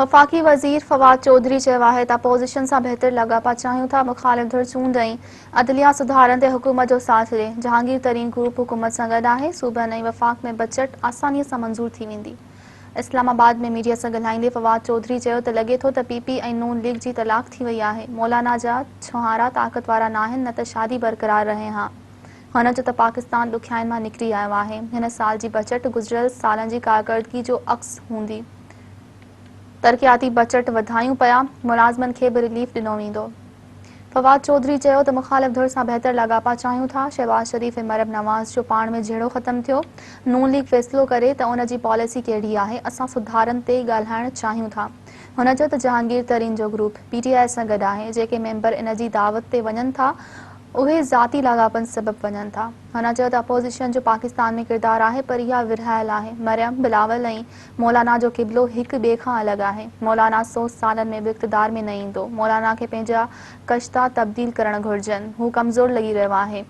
وفاقي وزير فواد چوڌري چيو آهي ته اپوزيشن سان بهتر لاڳاپا چاهيون ٿا، مخالف ڌر چونڊ ۽ عدليه سڌارن تي حڪومت جو ساٿ ڏي، جهانگير ترين گروپ حڪومت سان گڏ آهي، صوبن ۽ وفاق ۾ بجيٽ آساني سان منظور ٿي ويندي. اسلام آباد ۾ ميڊيا سان ڳالهائيندي فواد چوڌري چيو ته لڳي ٿو ته پي پي ۽ نون ليگ جي طلاق ٿي وئي آهي، مولانا جا ڇهارا طاقت وارا ناهن نه ته شادي برقرار رهي ها. هن چيو ته پاڪستان ڏکيائين مان نڪري آيو آهي، هن سال جي بجيٽ گذريل سالن جي ڪارڪردگي جو عڪس هوندي، ترقياتي بجيٽ وڌايون پيا، ملازمن کي به رليف ڏنو ويندو. فواد چوڌري چيو ته مخالف ڌر سان بهتر لاڳاپا چاهيون ٿا، شهباز شريف ۽ مريم نواز جو پاڻ ۾ جهيڙو ختم ٿيو، نون ليگ فيصلو ڪري ته ان جي پاليسي ڪهڙي آهي، اسان سڌارن تي ڳالهائڻ چاهيون ٿا. هن چيو ته جهانگير ترين جو گروپ پي ٽي آء سان گڏ آهي، جيڪي ميمبر ان جي دعوت تي وڃن ٿا، اهي ذاتي لاڳاپن سبب وڃن ٿا. هن چيو ته اپوزيشن جو پاڪستان ۾ ڪردار آهي پر اها ورهايل آهي، مريم، بلاول ۽ مولانا جو قبلو هڪ ٻئي کان الڳ آهي، مولانا سو سالن ۾ به اقتدار ۾ نه ايندو، مولانا کي پنهنجا ڪشتا تبديل ڪرڻ گهرجن، هو ڪمزور لڳي رهيو آهي.